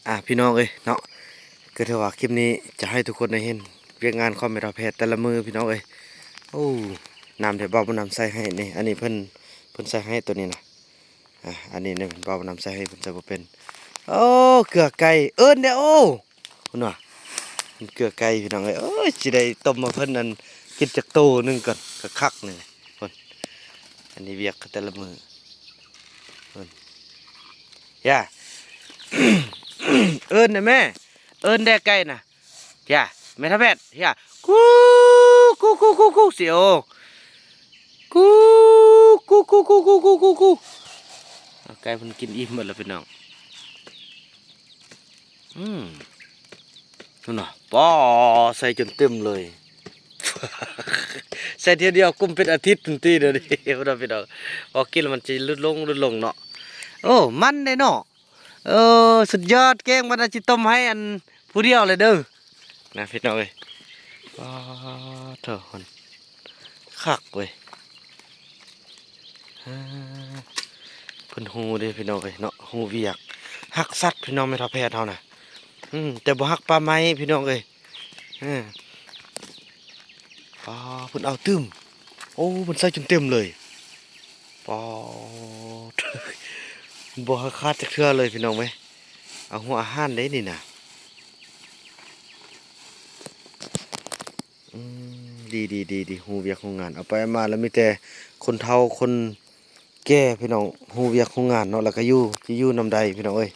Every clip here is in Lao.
ອ່າ ພີ່ນ້ອງເອີຍເນາະ ກໍຖືວ່າຄລິບນີ້ຈະໃຫ້ທຸກຄົນໄດ້ເຫັນວຽກງານຂອງແມ່ເຖົ້າແພດແຕ່ລະມື້ພີ່ນ້ອງເອີຍ. ໂອ້ ນ້ຳທີ່ເບົາບຸນນຳໃສ່ໃຫ້ນີ້ ອັນນີ້ເພິ່ນ ເພິ່ນໃສ່ໃຫ້ໂຕນີ້ນະ. ອ່າ ອັນນີ້ເນາະ ເບົາບຸນນຳໃສ່ໃຫ້ ເພິ່ນໃສ່ບໍ່ເປັນ. ໂອ້ ເກືອໄກ່ ເອີ້ນແດ່ ໂອ້ ພຸ້ນວ່າ ເກືອໄກ່ພີ່ນ້ອງເອີຍ. ໂອ້ຍ ຊິໄດ້ຕົ້ມໃຫ້ເພິ່ນ ອັນ ກິນຈັກໂຕໜຶ່ງກ່ອນ ຄັກໆ ນີ້ພຸ້ນ. ອັນນີ້ວຽກແຕ່ລະມື້ ເອີ້ນ ຢ່າ ເອີ້ນແດ່ແມ່ ເອີ້ນແດ່ໄກ່ນະ. ຢ່າ ແມ່ເຖົ້າແພດ ຢ່າ ກູ ກູ ກູ ກູ ກູ ຊິໂອ ກູ ກູ ກູ ກູ ກູ ກູ ກູ ກູ. ເອົາ ໄກ່ເພິ່ນກິນອີ່ມໝົດແລ້ວພີ່ນ້ອງ. ອືມ ຫັ້ນນະ ປ້າ ໃສ່ຈົນເຕັມເລີຍ ໃສ່ເທື່ອດຽວກຸ້ມເປັນອາທິດພຸ້ນຕິ ດຽວນີ້ ພຸ້ນນະພີ່ນ້ອງ. ພໍກິນແລ້ວມັນຊິຫຼຸດລົງ ຫຼຸດລົງເນາະ. ໂອ້ ມັນເດ້ເນາະ ເອີ ສຸດຍອດ ແກງມັນອາດຊິຕົ້ມໃຫ້ອັນຜູ້ດຽວເລີຍເດີ ນະພີ່ນ້ອງເອີຍ. ປາດໂທ້ ຄັກເວີຍ. ເອີ ເພິ່ນຮູ້ເດ້ພີ່ນ້ອງເອີຍເນາະ ຮູ້ວຽກ ຮັກສັດພີ່ນ້ອງ ແມ່ເຖົ້າແພດເຮົານະ. ອືມ ແຕ່ບໍ່ຮັກປ່າໄມ້ພີ່ນ້ອງເອີຍ. ເອີ ປາ ເພິ່ນເອົາຕື່ມ ໂອ້ ເພິ່ນໃສ່ຈົນເຕັມເລີຍ. ປາ ບໍ່ໃຫ້ຂາດຈັກເທື່ອເລີຍພີ່ນ້ອງເອີຍ ເອົາຫົວອາຫານເດ້ນີ້ນະ. ອືມ ດີໆໆໆ ຮູ້ວຽກຮູ້ງານ ເອົາໄປເອົາມາແລ້ວມີແຕ່ຄົນເຖົ້າຄົນແກ່ພີ່ນ້ອງ ຮູ້ວຽກຮູ້ງານເນາະ ແລ້ວກໍຢູ່ ຊິຢູ່ນຳໃດພີ່ນ້ອງເອີຍ.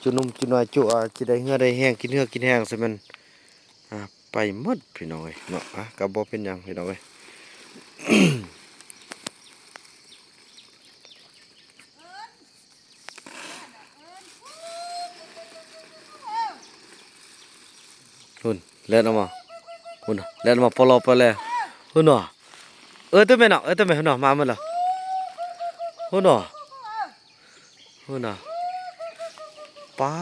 ຈຸໜຸ່ມຈຸນ້ອຍ ຈຸ ອາ ຊິໄດ້ເຫື່ອໄດ້ແຮງ ກິນເຫື່ອກິນແຮງ ຊະແມ່ນ ອາ ໄປໝົດພີ່ນ້ອງເອີຍເນາະ. ອາ ກໍບໍ່ເປັນຫຍັງພີ່ນ້ອງເອີຍ. ພຸ້ນ ແລ່ນອອກມາ ພຸ້ນ ແລ່ນອອກມາ ປອລອໄປແລ້ວ ພຸ້ນເນາະ. ເອີ ຕົວແມ່ເນາະ ເອີ ຕົວແມ່ ພຸ້ນເນາະ ມາໝົດແລ້ວ ພຸ້ນເນາະ. ພຸ້ນນະ ປາ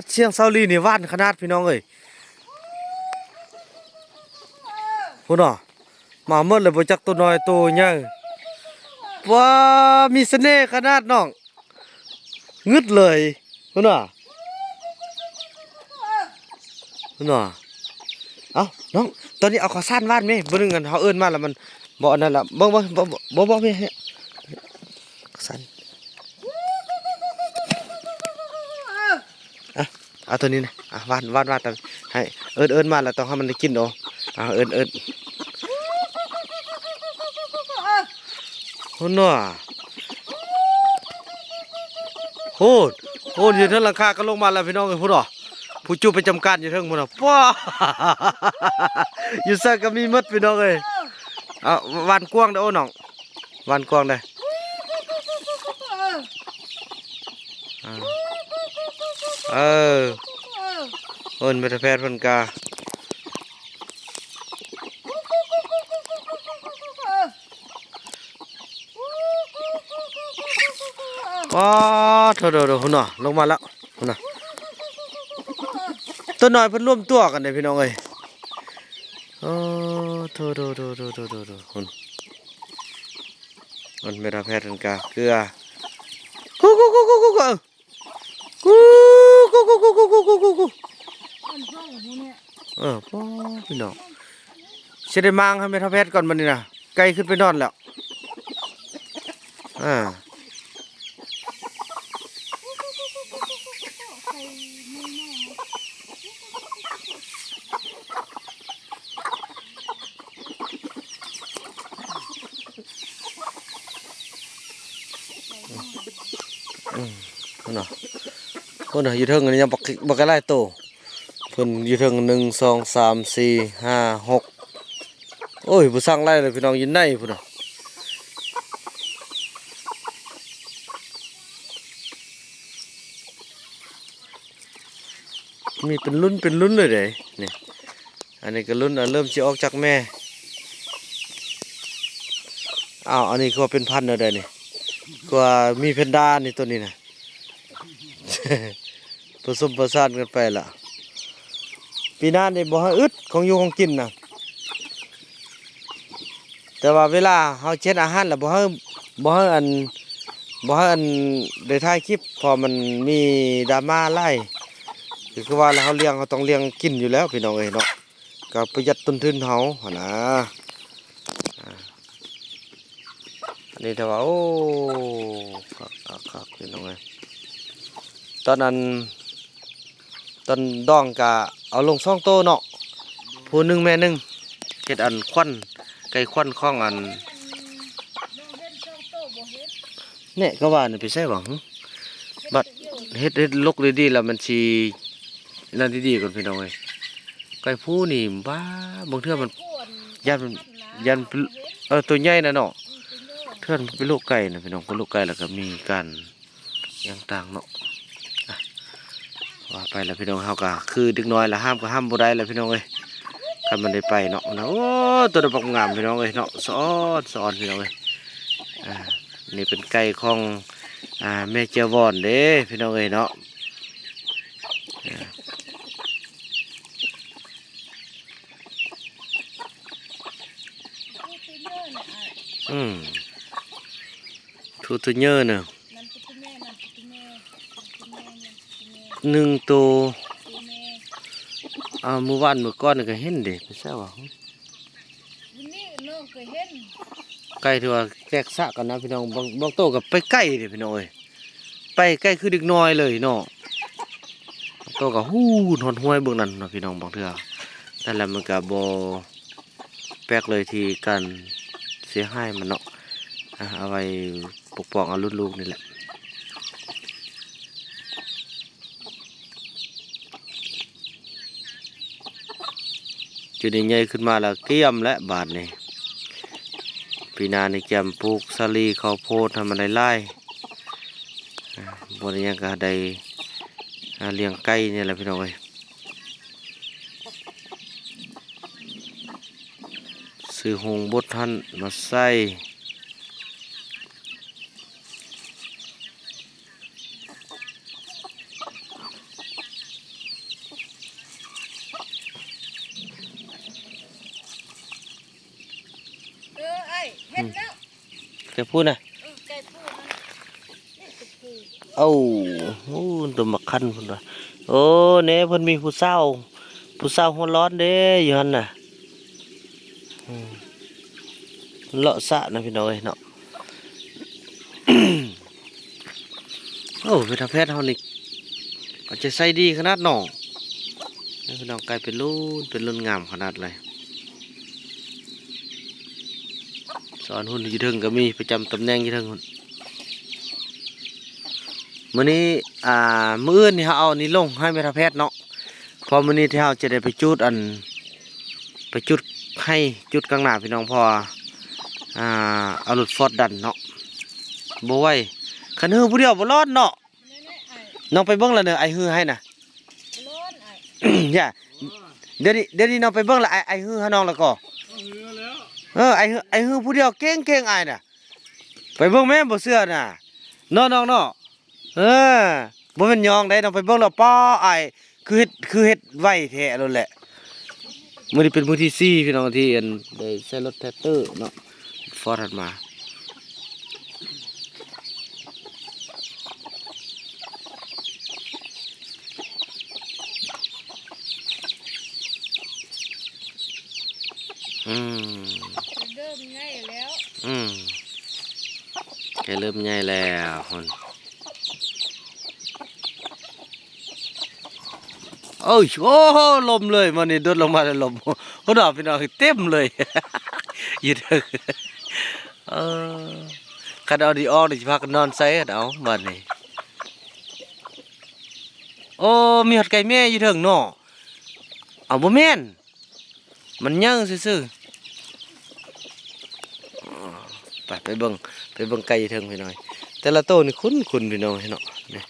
ດ ສຽງເຊົາລີນີ້ຫວານຂະໜາດພີ່ນ້ອງເອີຍ. ພຸ້ນນະ ມາໝົດເລີຍ ບໍ່ຈັກໂຕນ້ອຍໂຕໃຫຍ່. ປາດ ມີສະເໜ່ຂະໜາດນ້ອງ ງຶດເລີຍ ພຸ້ນນະ. ເນາະ ເອົ້າ ນ້ອງ ຕອນນີ້ເອົາເຂົ້າສານຫວ່ານແມ່ ເບິ່ງ ອັນ ເຮົາເອີ້ນມາແລ້ວມັນບໍ່ອັນນັ້ນລະ ເບິ່ງ ເບິ່ງ ບໍ່ ບໍ່ ບໍ່ ແມ່ ເຂົ້າສານ ອ່ະ ເອົາໂຕນີ້ນະ ອ່ະ ຫວ່ານ ຫວ່ານ ຫວ່ານ ໃຫ້ ເອີ້ນ ເອີ້ນມາແລ້ວຕ້ອງໃຫ້ມັນໄດ້ກິນເນາະ. ອ່ະ ເອີ້ນ ເອີ້ນ ພຸ້ນນະ ໂຫ ໂຫ ຢູ່ເທິງຫຼັງຄາກໍລົງມາແລ້ວພີ່ນ້ອງເອີຍ ພຸ້ນນະ. ຜູ້ຈຸປະຈຳການຢູ່ເທິງພຸ້ນນະ ປ້າ ຢູ່ໃສກໍມີໝົດພີ່ນ້ອງເອີຍ. ເອົາ ຫວ່ານກວ້າງເດີ້ ໂອ້ ນ້ອງ ຫວ່ານກວ້າງເດີ້. ເອີ ເອີ ເພິ່ນ ແມ່ເຖົ້າແພດເພິ່ນກະ ປາດໂທ້ໆໆ ພຸ້ນນະ ລົງມາແລ້ວ ພຸ້ນນະ. ຕົວນ້ອຍເພິ່ນລວມຕົວກັນເດ້ພີ່ນ້ອງເອີຍ. ໂອ້ ໂທ້ໆໆໆ ພຸ້ນ ເພິ່ນ ແມ່ເຖົ້າແພດເພິ່ນກະເກືອ ກູ ກູ ກູ ກູ ກູ ກູ ເອີ ກູ ກູ ກູ ກູ ກູ ກູ ກູ ກູ ກູ ເອີ ປ້າ ພີ່ນ້ອງ ຊິໄດ້ມ້າງໃຫ້ແມ່ເຖົ້າແພດກ່ອນບັດນີ້ນະ ໄກ່ຂຶ້ນໄປນອນແລ້ວ ອ່າ ອືມ ພຸ້ນນະ ພຸ້ນນະ ຢູ່ເທິງອັນນີ້ຍັງບັກ ບັກຫຼາຍໂຕ ເພິ່ນຢູ່ເທິງ ໜຶ່ງ ສອງ ສາມ ສີ່ ຫ້າ ຫົກ ໂອ້ຍ ບໍ່ຊ່າງໄລ່ເລີຍພີ່ນ້ອງ ຢູ່ໃນພຸ້ນນະ. ມີເປັນລຸ້ນເປັນລຸ້ນເລີຍເດ້ນີ້ ອັນນີ້ກໍລຸ້ນ ເລີ່ມຊິອອກຈາກແມ່. ອ້າວ ອັນນີ້ຄືວ່າເປັນພັນແນວໃດນີ້ ຄືວ່າມີແພນດ້ານີ້ ໂຕນີ້ນະ ປະສົມປະສານກັນໄປລະ. ປີໜ້ານີ້ບໍ່ໃຫ້ອຶດຂອງຢູ່ຂອງກິນນະ ແຕ່ວ່າເວລາເຮົາເຮັດອາຫານລະບໍ່ໃຫ້ ບໍ່ໃຫ້ອັນ ບໍ່ໃຫ້ອັນໄດ້ຖ່າຍຄລິບ ເພາະມັນມີດຣາມາຫຼາຍ ກໍຄືວ່າລະ ເຮົາລ້ຽງ ເຮົາຕ້ອງລ້ຽງກິນຢູ່ແລ້ວພີ່ນ້ອງເອີຍເນາະ ກໍປະຢັດຕົ້ນທຶນເຮົາຫັ້ນນະ. ອ່າ ອັນນີ້ແຕ່ວ່າ ໂອ້ ຄັກໆໆ ພີ່ນ້ອງເອີຍ ຕອນນັ້ນ ຕອນດອງກະເອົາລົງສອງໂຕເນາະ ຜູ້ໜຶ່ງແມ່ໜຶ່ງ ເຮັດອັນຂວັນ ໄກ່ຂວັນຂອງອັນ ແນ່ ກໍວ່ານີ້ໄປໃສຫວາ ບັດເຮັດ ເຮັດລົກດີໆ ແລ້ວມັນຊິນັ້ນດີໆ ກ່ອນພີ່ນ້ອງເອີຍ. ໄກ່ຜູ້ນີ້ ບ້າ ບາງເທື່ອມັນ ຢ້ານ ຢ້ານ ເອີ ໂຕໃຫຍ່ນະເນາະ ເທື່ອມັນໄປລຸໄກ່ນະພີ່ນ້ອງ ໄປລຸໄກ່ ແລ້ວກໍມີການ ຫຍັງຕ່າງເນາະ. ອ່ະ ວ່າໄປລະພີ່ນ້ອງ ເຮົາກໍຄືເດັກນ້ອຍລະ ຫ້າມກໍຫ້າມບໍ່ໄດ້ລະພີ່ນ້ອງເອີຍ ຄັນມັນໄດ້ໄປເນາະ. ໂອ້ ຕົວບັກງາມພີ່ນ້ອງເອີຍເນາະ ສະອອນ ສະອອນພີ່ນ້ອງເອີຍ. ອ່າ ນີ້ເປັນໄກ່ຂອງ ອ່າ ແມ່ເຈ້ຍວອນເດ້ພີ່ນ້ອງເອີຍເນາະ. ອ່າ ອືມ ທູໂຕເຢີນະ ໜຶ່ງໂຕ. ອ່າ ມື້ວານມື້ກ່ອນກໍເຫັນເດ້ ໄປໃສຫວາ ໄກ່ທີ່ວ່າແຕກສະກັນນະພີ່ນ້ອງ. ບາງ ບາງໂຕກໍໄປໄກເດ້ພີ່ນ້ອງເອີຍ ໄປໄກຄືເດັກນ້ອຍເລີຍເນາະ. ບາງໂຕກໍຫູດຮອດຫ້ວຍເບິ່ງນັ້ນເນາະພີ່ນ້ອງ. ບາງເທື່ອນັ້ນແຫຼະ ມັນກໍບໍ່ ແປກເລີຍທີ່ການເສຍຫາຍມັນເນາະ. ອ່າ ເອົາໄວ້ປົກປ້ອງເອົາລຸ້ນລູກນີ້ແຫຼະ. ຈຸດນີ້ໃຫຍ່ຂຶ້ນມາແລ້ວ ກຽມແລ້ວບາດນີ້. ປີໜ້ານີ້ກຽມປູກສາລີ ເຂົ້າໂພດໃຫ້ມັນໄດ້ຫຼາຍ. ອ່າ ບໍ່ໄດ້ຫຍັງກໍໄດ້ ອ່າ ລ້ຽງໄກ່ນີ້ແຫຼະພີ່ນ້ອງເອີຍ. ຊື້ໂຮງບົດຫັ້ນມາໃສ່. ເອີ ອ້າຍ ເຫັນແລ້ວ ໄກ່ຜູ້ນະ ເອີ ໄກ່ຜູ້ນະ ນີ້ຕົວຜູ້. ເອົາ ໂອ້ ຕົວໝາກຄັນພຸ້ນວ່າ. ໂອ້ ແນ່ ເພິ່ນມີຜູ້ສາວ ຜູ້ສາວຫົວຮ້ອນເດ້ຢູ່ຫັ້ນນະ. ອືມ ເລາະສະນະພີ່ນ້ອງເອີຍເນາະ. ໂອ້ ເວທາແພດເຮົານີ້ເອົາໃຈໃສ່ດີຂະໜາດເນາະ. ນີ້ພີ່ນ້ອງ ໄກ່ເປັນລຸ້ນ ເປັນລຸ້ນງາມຂະໜາດເລີຍ. ສອນຫຸ່ນຢູ່ເທິງກໍມີ ປະຈຳຕຳແໜ່ງຢູ່ເທິງຫຸ່ນ. ມື້ນີ້ ອ່າ ມື້ອື່ນນີ້ເຮົາເອົານີ້ລົງໃຫ້ແມ່ເຖົ້າແພດເນາະ. ເພາະມື້ນີ້ທີ່ເຮົາຈະໄດ້ໄປຈູດອັນ ໄປຈູດໄຮ່ ຈູດກາງນາພີ່ນ້ອງ ເພາະວ່າ ອ່າ ເອົາລົດຟອດດັນເນາະ ບໍ່ໄຫວ. ຄັນຮືຜູ້ດຽວບໍ່ລອດເນາະ. ນ້ອງໄປເບິ່ງລະເນີ ອ້າຍຮືໃຫ້ນະ. ຢ່າ ດຽວນີ້ ດຽວນີ້ນ້ອງໄປເບິ່ງລະ ອ້າຍ ອ້າຍຮືຫານ້ອງລະກໍ. ເອີ ອ້າຍຮື ອ້າຍຮືຜູ້ດຽວເກັ່ງໆ ອ້າຍນະ. ໄປເບິ່ງແມ່ ບໍ່ເຊື່ອນະ ເນາະນ້ອງເນາະ. ເອີ ບໍ່ແມ່ນຍອງໃດ໋ ນ້ອງໄປເບິ່ງແລ້ວ ປ້າ ອ້າຍ ຄືເຮັດ ຄືເຮັດໄວແທ້ໂລດແຫຼະ. ມື້ນີ້ເປັນມື້ທີສີ່ພີ່ນ້ອງ ທີ່ອັນໄດ້ໃຊ້ລົດແທກເຕີເນາະ ຟອດຫັ້ນມາ. ອືມ ເລີ່ມໃຫຍ່ແລ້ວ ອືມ ແກເລີ່ມໃຫຍ່ແລ້ວພຸ້ນ. ໂອ້ຍ ໂອ້ໂຫ ລົມເລີຍ ມື້ນີ້ໂດດລົງມາແລ້ວລົມ. ພຸ້ນນະພີ່ນ້ອງ ເຕັມເລີຍ ຢູ່ເທິງ. ເອີ ຄັນເອົານີ້ອອກນີ້ຊິພາກັນນອນໃສ ເອົາບາດນີ້. ໂອ້ ມີຮອດໄກ່ແມ່ຢູ່ເທິງເນາະ. ເອົາ ບໍ່ແມ່ນ ມັນເຍີຊື່ໆ. ໄປ ໄປເບິ່ງ ໄປເບິ່ງໄກ່ເທິງພີ່ນ້ອງ. ແຕ່ລະໂຕນີ້ຄຸ້ນໆ ພີ່ນ້ອງເນາະ. ນີ້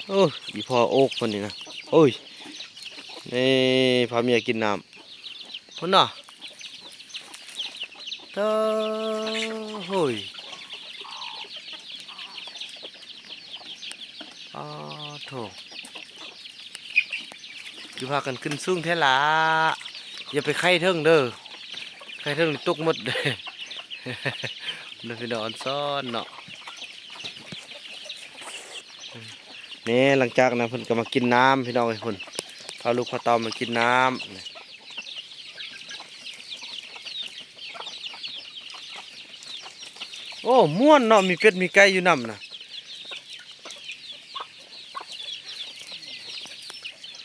ໂອ້ ອີພໍ່ໂອກເພິ່ນນີ້ນະ. ໂອ້ຍ ນີ້ພາເມຍກິນນ້ຳ ພຸ້ນນະ. ເຕີ ໂອ້ຍ ອ້າໂທ້ ຄືພາກັນຂຶ້ນສູງແທ້ລະ. ຢ່າໄປໄຄເທິງເດີ ໄຄເທິງນີ້ຕົກໝົດເດີ. ເດີພີ່ນ້ອງ ອອນຊອນເນາະ. ນີ້ ຫຼັງຈາກນັ້ນເພິ່ນກໍມາກິນນ້ຳ ພີ່ນ້ອງເອີຍ ພຸ້ນ ພາລູກພາເຕົ້າມາກິນນ້ຳ. ໂອ້ ມ່ວນເນາະ ມີເປັດມີໄກ່ຢູ່ນຳນະ.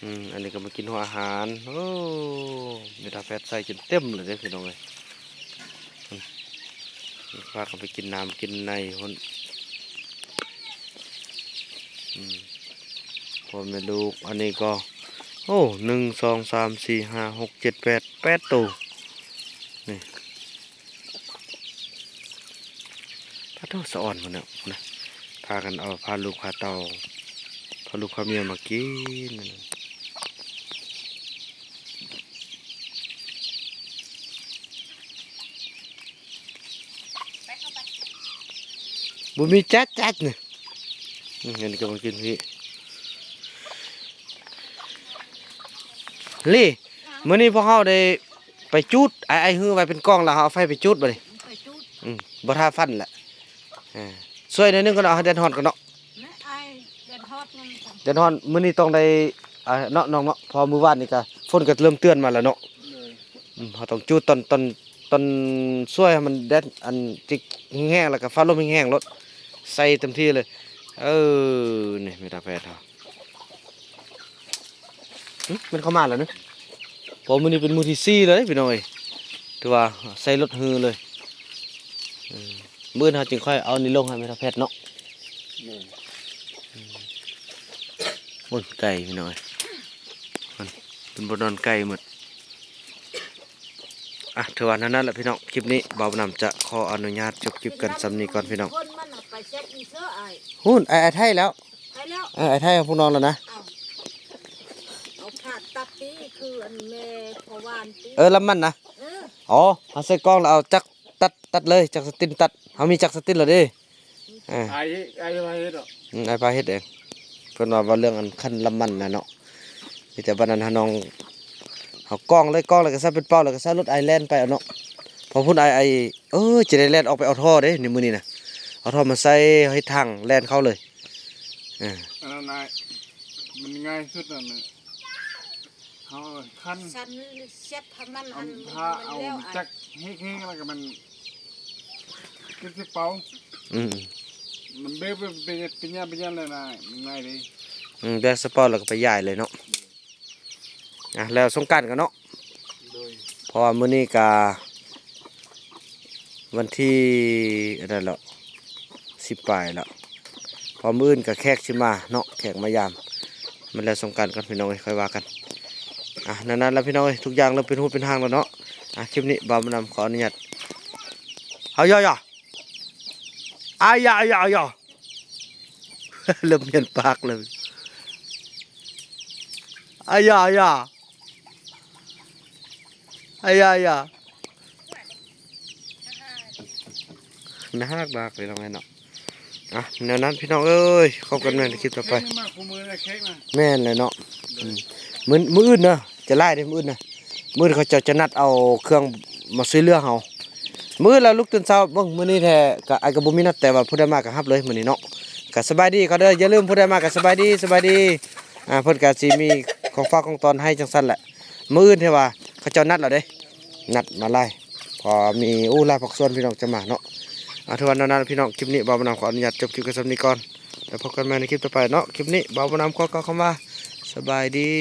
ອືມ ອັນນີ້ກໍມາກິນຫົວອາຫານ. ໂອ້ ແມ່ຕາແພດໃສ່ຈົນເຕັມເລີຍເດ້ ພີ່ນ້ອງເອີຍ. ອືມ ພາກັນໄປກິນນ້ຳກິນໃນພຸ້ນ. ອືມ ພໍ່ແມ່ລູກ ອັນນີ້ກໍ ໂອ້ ໜຶ່ງ ສອງ ສາມ ສີ່ ຫ້າ ຫົກ ເຈັດ ແປດ ແປດໂຕ ນີ້. ປາໂທ້ ສະອອນພຸ້ນນະ ພຸ້ນນະ ພາກັນເອົາ ພາລູກພາເຕົ້າ ພາລູກພາເມຍມາກິນ. ບໍ່ມີຈັດໆ ນີ້. ອືມ ອັນນີ້ກໍມາກິນພີ້ ລີ້. ມື້ນີ້ພວກເຮົາໄດ້ໄປຈູດ ອ້າຍ ອ້າຍຮືໄວ້ເປັນກອງ ແລ້ວເຮົາເອົາໄຟໄປຈູດບັດນີ້. ໄປຈູດ ອືມ ບໍ່ຖ້າຟັນແຫຼະ. ເອີ ຊ່ວຍໜ້ອຍໜຶ່ງກ່ອນເນາະ ໃຫ້ແດດຮ້ອນກ່ອນເນາະ. ແມ່ນ ອ້າຍ ແດດຮ້ອນ ແດດຮ້ອນ. ມື້ນີ້ຕ້ອງໄດ້ ອ່າ ເນາະ ນ້ອງເນາະ ເພາະມື້ວານນີ້ກະຝົນກະເລີ່ມເຕືອນມາແລ້ວເນາະ. ໂດຍ ອືມ ເຮົາຕ້ອງຈູດຕອນ ຕອນ ຕອນຊ່ວຍໃຫ້ມັນແດດ ອັນ ຈິກແຮງໆ ແລ້ວກະຟ້າລົມແຮງໆໂລດ ໃສ່ເຕັມທີ່ເລີຍ. ເອີ ນີ້ແມ່ຕາແພດເຮົາ. ຫຶ ມັນເຂົ້າມາແລ້ວນະ. ເພາະມື້ນີ້ເປັນມື້ທີສີ່ແລ້ວເດ້ ພີ່ນ້ອງເອີຍ ຖືວ່າໃສ່ລົດຮືເລີຍ. ເອີ ມື້ອື່ນເຮົາຈຶ່ງຄ່ອຍເອົານີ້ລົງໃຫ້ແມ່ທັບແພດເນາະ. ໂອ້ຍ ໄກ່ພີ່ນ້ອງເອີຍ ມັນເປັນບ່ອນນອນໄກ່ໝົດ. ອ່ະ ຖືວ່າແນວນັ້ນແຫຼະພີ່ນ້ອງ ຄລິບນີ້ບ່າວບຸນນຳຈະຂໍອະນຸຍາດຈົບຄລິບກັນສ່ຳນີ້ກ່ອນພີ່ນ້ອງ. ພຸ້ນ ອ້າຍໄທແລ້ວ ໄປແລ້ວ ເອີ ອ້າຍໄທຂອງພວກນ້ອງແລ້ວນະ. ເອົາ ເອົາຂາດຕັດຕິ ຄືອັນແມ່ພໍ່ຫວານຕິ. ເອີ ລຳມັນນະ. ເອີ ອໍ ເຮົາໃສ່ກ້ອງແລ້ວເອົາຈັກຕັດ ຕັດເລີຍ ຈັກສະຕິນຕັດ ເຮົາມີຈັກສະຕິນແລ້ວເດ້. ເອີ ອ້າຍ ອ້າຍພາເຮັດດອກ. ອືມ ອ້າຍພາເຮັດເອງ. ເພິ່ນວ່າ ເວົ້າເລື່ອງອັນຄັນລຳມັນນະເນາະ ມີແຕ່ບັດນັ້ນຫານ້ອງ ເຮົາກ້ອງເລີຍ ກ້ອງແລ້ວກໍໃສ່ເປັນເປົາ ແລ້ວກໍໃສ່ລົດອ້າຍແລ່ນໄປເອົາເນາະ. ເພາະພຸ້ນອ້າຍ ອ້າຍ ເອີ ຈະໄດ້ແລ່ນອອກໄປເອົາທໍ່ເດ້ ໃນມື້ນີ້ນະ ເອົາທໍ່ມາໃສ່ເຮັດທາງແລ່ນເຂົ້າເລີຍ. ເອີ ອັນນັ້ນນະ ມັນງ່າຍສຸດນັ້ນນະ ເຮົາຄັນ ສັນເຊັດໃຫ້ມັນ ເອົາ ອັນ ຖ້າເອົາ ມັນແລ້ວ ຈັກແຮງໆ ແລ້ວກໍມັນເປັນສະເປົາ. ອືມ ມັນເບບເປັນ ເປັນຍາ ເປັນຍາແລ້ວນະ ມັນງ່າຍເດ້. ອືມ ແບກສະເປົາແລ້ວກໍໄປຢາຍເລີຍເນາະ. ອ່ະ ແລ້ວສົງການກັນເນາະ. ໂດຍ ເພາະວ່າມື້ນີ້ກະວັນທີອັນນັ້ນແລ້ວ ສິບປາຍແລ້ວ ເພາະມື້ອື່ນກະແຂກຊິມາເນາະ ແຂກມາຢາມ. ແມ່ນແລ້ວ ສົງການກ່ອນພີ່ນ້ອງເອີຍ ຄ່ອຍວ່າກັນ. ອ່ະ ນັ້ນໆ ແລ້ວພີ່ນ້ອງເອີຍ ທຸກຢ່າງເລີ່ມເປັນຮູບເປັນຮ່າງແລ້ວເນາະ. ອ່ະ ຄລິບນີ້ບ່າວບຸນນຳຂໍອະນຸຍາດ ເຮົາ ຢ່າໆ ອາຢາ ອາຢາ ອາຢາ ເລີ່ມມ້ຽນປາກແລ້ວ ອາຢາ ອາຢາ ອາຢາ ອາຢາ ໜ້າຮັກມາກເລີຍນ້ອງເອີຍເນາະ. ອ່ະ ແນວນັ້ນພີ່ນ້ອງເອີຍ ພົບກັນໃໝ່ໃນຄລິບຕໍ່ໄປ. ແມ່ນແຫຼະເນາະ. ອືມ ມື້ ມື້ອື່ນເນາະ ຈະຫຼາຍເດ້ມື້ອື່ນນະ. ມື້ອື່ນເຂົາເຈົ້າຈະນັດເອົາເຄື່ອງມາຊ່ວຍເຫຼືອເຮົາ. ມື້ອື່ນລະລຸກຕື່ນເຊົ້າເບິ່ງ ມື້ນີ້ແທ້ກະ ອ້າຍກະບໍ່ມີນັດ ແຕ່ວ່າຜູ້ໃດມາກະຮັບເລີຍມື້ນີ້ເນາະ. ກະສະບາຍດີເຂົາເດີ ຢ່າລືມ ຜູ້ໃດມາກະສະບາຍດີ ສະບາຍດີ. ອ່າ ເພິ່ນກະຊິມີຂອງຝາກຂອງຕ້ອນໃຫ້ຈັ່ງຊັ້ນແຫຼະ. ມື້ອື່ນແທ້ວ່າເຂົາເຈົ້ານັດແລ້ວເດ້ ນັດມາຫຼາຍ ເພາະວ່າມີ ໂອ້ ຫຼາຍພາກສ່ວນພີ່ນ້ອງຈະມາເນາະ. ອ່າ ຖືວ່າແນວນັ້ນພີ່ນ້ອງ ຄລິບນີ້ບ່າວບຸນນຳຂໍອະນຸຍາດຈົບຄລິບກັນສ່ຳນີ້ກ່ອນ ແລ້ວພົບກັນໃໝ່ໃນຄລິບຕໍ່ໄປເນາະ. ຄລິບນີ້ບ່າວບຸນນຳຂໍກ່າວຄຳວ່າ ສະບາຍດີ.